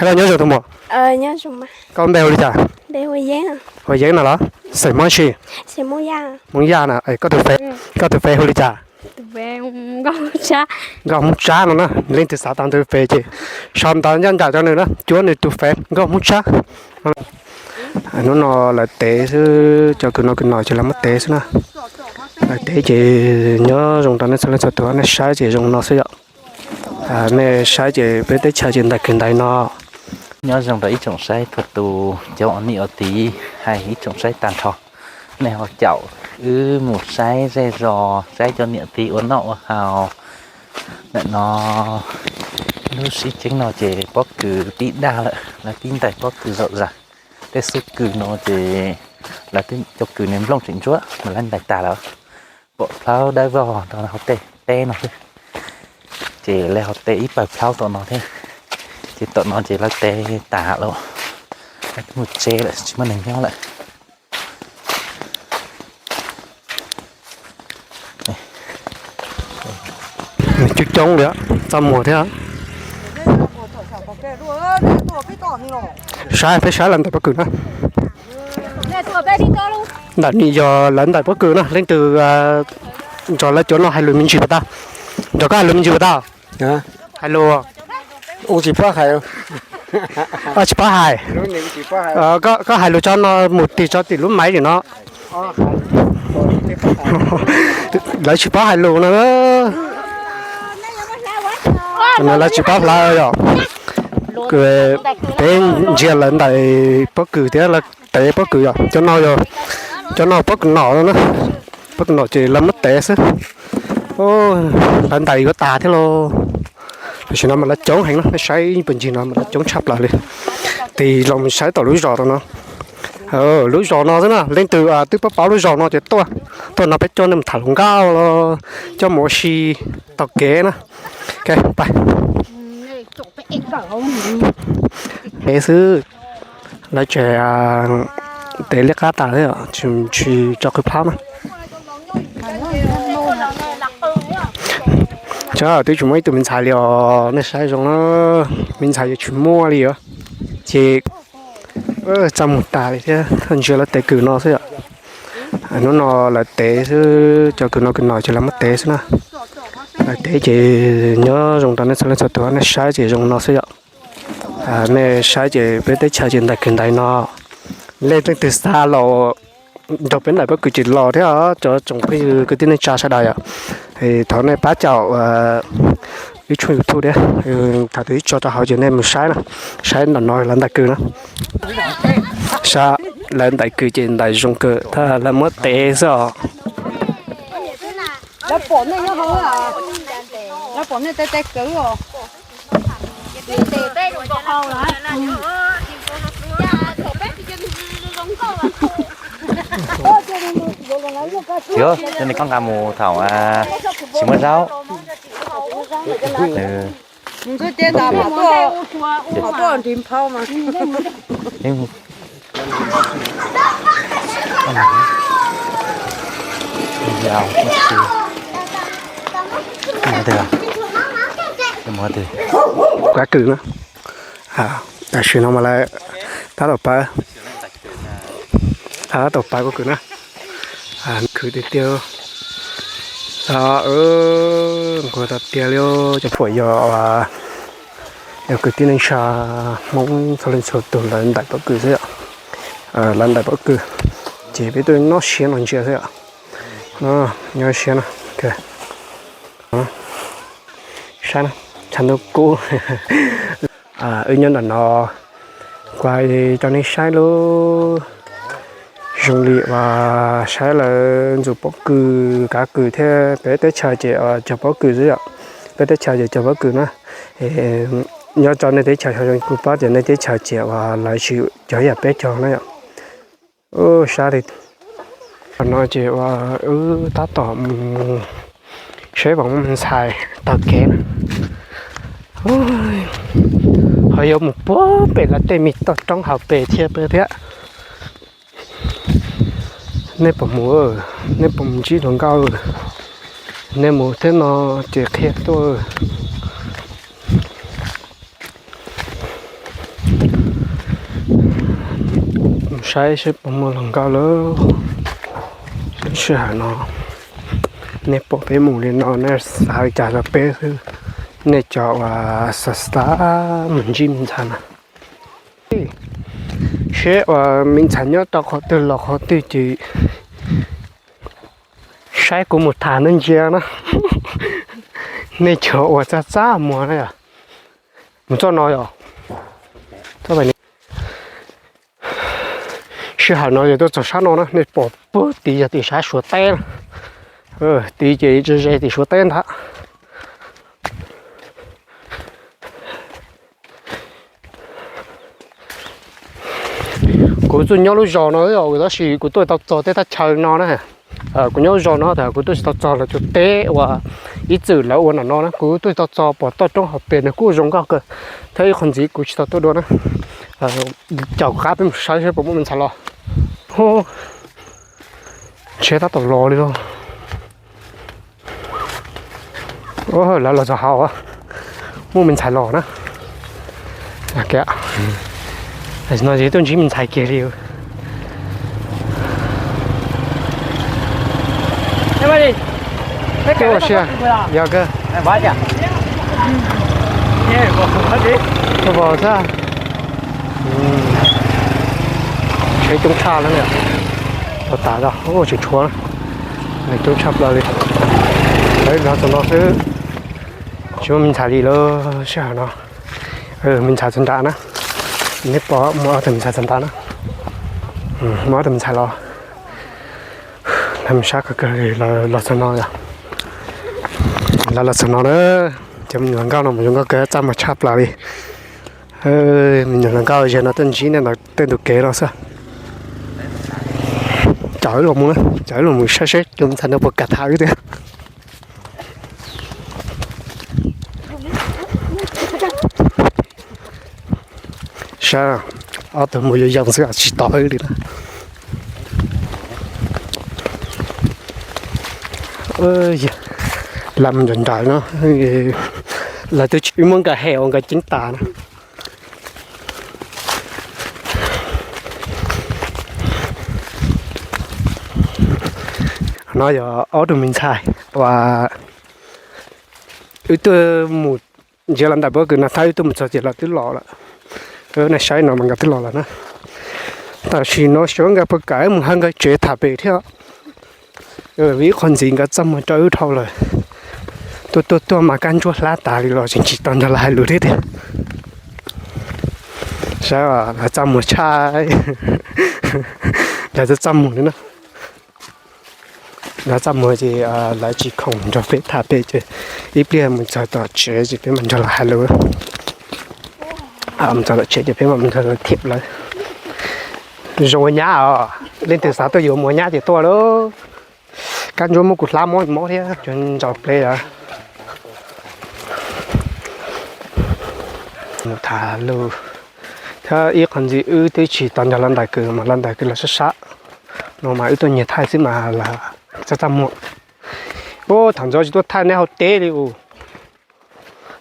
Nyob zoo tus muam. Koj npe hu li cas? Hu Yeeb no los? Xeem Hmoob tsi? Hmoob Yaj na. Koj tus fev, koj tus fev hu li cas? Nkauj Hmoob Tsab no na. Leej twg xav tau nws tus fev ces sau ntawv ncaj nraim rau nws na, cuab nws tus fev Nkauj Hmoob Tsab. Hnub no lawv tev xwb, cov kws no kws no ces lawv muab tev xwb na. Lawv tev ces nyob zoo rau nej txhua leej txhua tus, nej saib ces zoo no xwb yom. Nej saib ces peb teb chaws ces ntais kws ntais no. Nyob zoo rau ib tsoom saib txhua tus, cov ua niam ua txiv hais ib tsoom saib tag nrho, nej ho caum wb mus saib zej zos, saib cov niam txiv ua noj ua haus. Ntawm no lub sib ceeb no ces pob kws pib daj lawm, lawv pib ntais pob kws zaum zam. Tej xub kws no ces lawv twb cov kws nws nplooj tseem ntsuab mas lawv ntais tas lawm. Pom plhaub dawb vog rau hauv tej teb no xwb. Ces lawv ho tev ib pawg plhaub tom no thiab. Ces tom no ces lawv tev tas lawm, lawv twb mus tsev lawm, tsis muaj neeg nyob lawm. Coob coob li, txaj muag thiab. Saib, peb saib lawv ntais pob kws na. Ntawm no yog lawv ntais pob kws na, leej twg nrog lawv cov no hais lus me ntsis puas tau? Nrog koj hais lus me ntsis puas tau? Hais lus. Tsis paub hais. Tsis paub hais. Koj hais lus tso no mus tig tso tim lub maiv no. Lawv tsis paub hais lus no. Lawv tsis paub hlawv yom. Peb ntsia lawv ntais pob kws thiab lawv tev pob kws yom. Cov no, cov no pob kws nom na. Pob kws nom ces lawv muab tev xwb. Lawv ntais yuav tas thiab lauj. Tam sim no mas lawv coob heev na, nej saib ib puag ncig no mas lawv coob tshaj plaws li. Tig los mus saib tom lub zos rau no. Lub zos no xwb na, leej twg twb paub paub lub zos no ces tuaj, tuaj no peb coj nej mus tham hluas nkauj los coj mus ua si taug kev na. Pais. Ev xwb, lawv tseem tev liab qab tas thiab, tsis tso qhwv plhaub na. Twb tsis muaj ib tug me ntxhais li os, nej saib zoo na, me ntxhais yuav tsis muaj li os. Ces txaj muag tas li thiab, ntsia lawv tev kws no xwb yom. Hnub no lawv tev xwb, cov kws no kws no ces lawv muab tev xwb na. Lawv tev ces nyob zoo rau nej txhua leej txhua tus, nej saib ces zoo no xwb yom. Nej saib ces peb teb chaws ces ntais kws ntais no. Leej twg xav los nrog peb ntais pob kws ces los thiab, cov tsoom phooj ywg kwv tij neej tsa sawv daws yom. Thov nej pab caum ib tshooj YouTube thiab, thaum twg ib tso rau hauv ces nej mus saib na, saib ntawm no lawv ntais kws na. Saib lawv ntais kws ces ntais zoo kawg thiab, lawv muab tev xwb os. Yog, cov no koj nqa mus thaum tsis muaj zaub. Kab kws na. Tam sim no mas lawv tab tom pab, tab tom pab pob kws na. Khwv tiag tiag. Nquag tiag tiag li. Cov phuam yog, yog kwv tij neej tsa Hmoob txhua leej txhua tus lawv ntais pob kws xwb yom. Lawv ntais pob kws ces peb tuaj nyob siab no ntsia xwb yom. Nyob siab no. Saib na, tshav ntuj kub. Wb nyob ntawm no, kuv rau nej saib lub, zoo li uas saib lawv ntxuav pob kws, kav kws thiab. Peb teb chaws ces cog pob kws xwb yom. Peb teb chaws ces cog pob kws na. Nyob rau nej teb chaws xyov zoo kuv paub tias nej teb chaws ces uas lawv tsis cog ib yam peb cog na yom. Sab li no ces uas wb tab tom mus saib Voom ntxhais taug kev na. Ho yuav mus puag pem lawv tej me toj roob hauv pes thiab peb thiab. Nej puas mus, nej puas mus ntsib hluas nkauj? Nej mus thiab no ces qhia tuaj. Saib seb puas muaj hluas nkauj lauj. Sij hawm no nej pom peb mus li no nej xav li cas rau peb xwb. Nej cov uas xav xav mus ntsib me ntxhais na, seb uas me ntxhais nyob rau qhov twg los qhov twg ces saib kuv mus tham nej ntsia na. Nej cov uas txaj txaj muag na yom. Mus txoj no yom. Sij hawm no yog tuaj txog sab no na, nej pom puag tid yog tim sab Suav teb na. Tid ces ze ze tim Suav teb ntag. Kuv tuaj nyob lub zos no, tab sis kuv tuaj tsis tau txog tej thaj chaw no na. Kuv nyob lub zos no tas kuv tuaj tsis tau txog lawv cov teb uas ib txwm lawv ua nram no na, kuv tuaj tsis tau txog pom toj roob hauv pes nws kuj zoo nkauj kawg. Thiab ib qho ntxiv kuv tsis tau tuaj dua na. Caum qab peb mus saib seb puas muaj me ntxhais los. Tsheb tab tom los li lauj. Lawv los txog hauv, muaj me ntxhais los na. No ces tuaj ntsib me ntxhais kiag li. Yog kawg. Tuaj pom xwb. Tsheb coob tshaj lawm. Tau tas, tseem tshuav, coob tshaj plaws li. Lawv los txog no xwb, tsis muaj me ntxhais li lawm sij hawm no. Me ntxhais txog nrad na. Nej pom muaj ob tug me ntxhais txog nrad na. Muaj ob tug me ntxhais los. Lawv mus sab kawg kawg li, los txog no yom. Lawv los txog no na. Cov me nyuam hluas nkauj no mas zoo nkauj kawg, txaj muag tshaj plaws li. Me nyuam hluas nkauj ze no tuaj ntsib nej ntawm tej ntug kev no xwb. Caum wb los mus na, caum wb los mus saib seb cov me ntxhais no puas kam tham wb thiab. Saib, ob tug mus yuav yees xwb tsis tos wb li na. Lawv mus nram nraim no, lawv twb tsis muab nkawd hem uas nkawd ceeb tas na. No yog ob tug me ntxhais uas wb tuaj mus ntsia los ntawm pob kws no, thaum wb tuaj mus txog ces lawv twb los lawm. Nej saib no mas nkawd twb los lawm na. Tam sim no xyov nkawd puas kam wb mus hawb nkawd tsev tham pem thiab. Vim ib qho ntxiv nkawd txaj muag rau wb dhau lawm. Tuaj tuaj tuaj mas kab ntsuab hlab tas li los tseem tsis tau nrog lawv hais lus thiab tiag. Saib lawv txaj muag tshaj, lawv txaj txaj muag li na. Lawv txaj muag ces lawv tsis khoom nrog peb tham pem ces ib pliag mus txog tom tsev ces peb mam nrog lawv hais lus. Mus txog tom tsev ces peb mam nrog lawv thiab lawv. Zoo ua nyab os, leej twg xav tuaj yuav mus ua nyab ces tuaj lauj. Kab ntsuab muab kuv hlab mob mob thiab, cov ntsaum ple os. Mus tham lus, thiab ib qho ntxiv wb twb tsis tau nrog lawv ntais kws mas lawv ntais kws los sab sab no mas wb tuaj nyiag thaij xwb mas lawv txaj txaj muag. Ub, thaum ntxov tsis tuaj thaij neb hauv teb li us.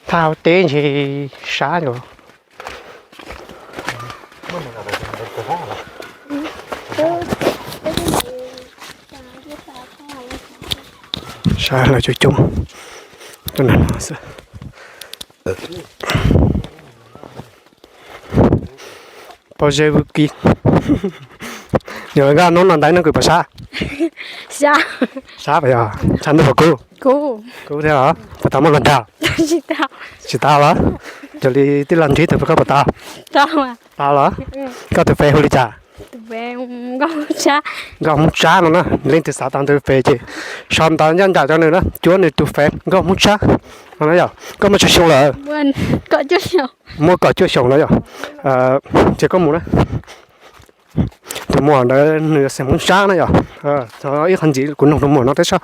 Thaij hauv teb ntshe sab yom. Sab lawv coob coob. Tuaj nrog no xwb. Pob zeb vwb kib. Yog nkaj hnub no ntais no kws puas sab? Sab puas yog? Sab ntuj puas kub? Kub thiab los? Puas tau muaj hluas nraug? Tsis tau los? Yog li tij laug nrhiav tus koj puas tau? Tau los? Koj tus fev hu li cas? Nkauj Hmoob Tsab no na, leej twg xav tau nws tus fev ces sau ntawv ncaj nraim rau nws na, cuab nws tus fev Nkauj Hmoob Tsab no na yom. Koj muaj tsawg xyoo lawm? Muaj kaum cuaj xyoos no yom. Ces koj mus na. Tus muam ntawd nws xeem Hmoob Tsab na yom. Ib qho ntxiv kuv nug tus muam no thiab saib.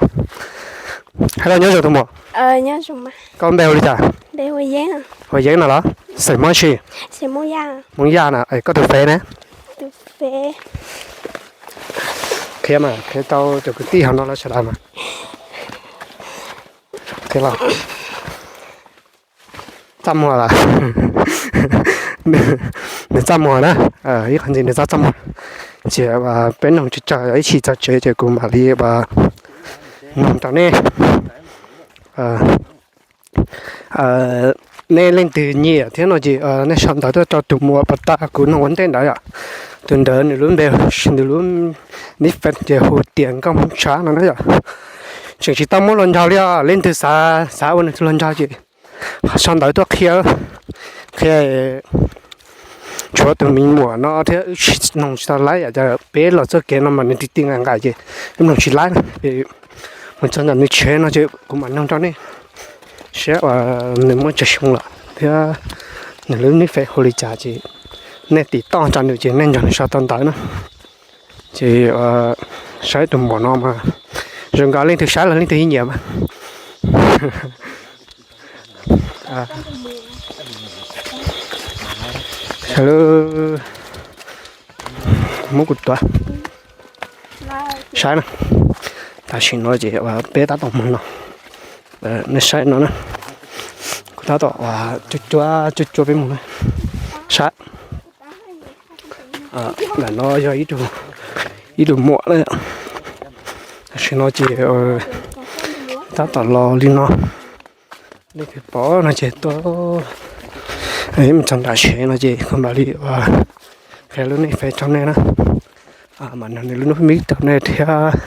Hello, nyob zoo tus muam. Koj npe hu li cas? Hu Yeeb no los? Xeem Hmoob tsi? Hmoob Yaj na. Koj tus fev ne? Qhia mas, qhia rau cov kwv tij hauv no lawv sawv daws mas. Qhia los. Txaj muag lawm. Nws txaj muag na. Ib qho ntxiv nws txaj txaj muag. Ces peb noog tsawg tsawg ib chim txog tsev ces kuv mam li noog rau nej. Nej leej twg nyiam thiab no ces nej sau ntawv tuaj rau tus muam pas tas kuv noog ua ntej ntawd yom. Tus ntawd nws lub npe, nws lub nick ces hu tias Nkauj Hmoob Tshav no na yom. Tseem tsis tau muab hluas nraug li os, leej twg xav xav ua nws tus hluas nraug ces sau ntawv tuaj qhia, qhia. Tshuav tus me muam no thiab wb tsis noog tsis tau laib, yam peb los txoj kev no mas nws ti ti nqaim nqaim ces wb noog tsis laib na. Mus txog ntawm nws tsev no ces kuv mam noog rau nej saib uas nws muaj tsawg xyoo lawm thiab nws lub nick hu li cas ces nej tim toj rau nws ces nej nrog nws sau tau ntawv na. Ces saib tus muam no mas zoo nkaus leej twg saib los leej twg nyiam mas. Muab kuv tuav saib na. Tam sim no ces peb tab tom mus no, nej saib no na. Kuv tab tom cuab cuab cuab cuab peb mus na. Saib, ntawm no yog ib tug muam na. Tam sim no ces tab tom los li no. Leej twg pom no ces tuaj, mus txog nram tsev no ces kuv mam li qhia lub nick rau nej na. Mam noog nws lub nick rau nej thiab.